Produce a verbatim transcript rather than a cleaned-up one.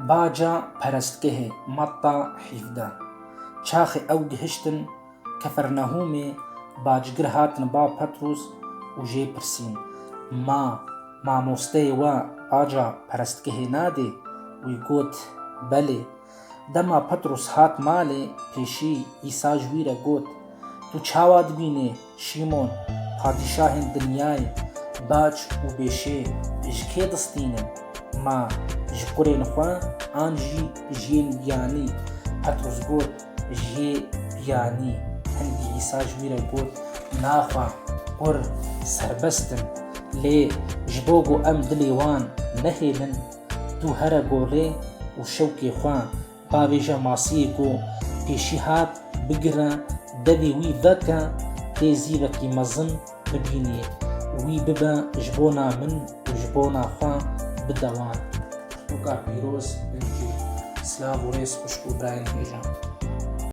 Baca perestgehê, Matta hevdeh. Çaxê ew gihiştin Kefernehûmê, bacgir hatin ba Petrûs û jê pirsîn, Ma mamosteyê we baca perestgehê nadê? Wî got, Belê. Dema Petrûs hat malê, pêşî Îsa ji wî re got, Tu çawa dibînî, Şîmon, padîşahên dinyayê bac û bêşê ji kê distînin? Ma ji kurên xwe an jî ji yên biyanî? Petrûs got, Ji yê biyanî. Hingî Îsa ji wî re got, Naxwe, kur serbest in, lê ji bo ku em dilê wan nehêlin, tu here gorê û şewkê xwe bavêje masiyê ku pêşî hat bigire, devê wî veke, tê zîvekî mezin bibînê, wî bibe ji bona min û ji bona xwe bide wan. Pirtûka pîroz, Încîl. Silav û rêz xwişk û birayên hêja.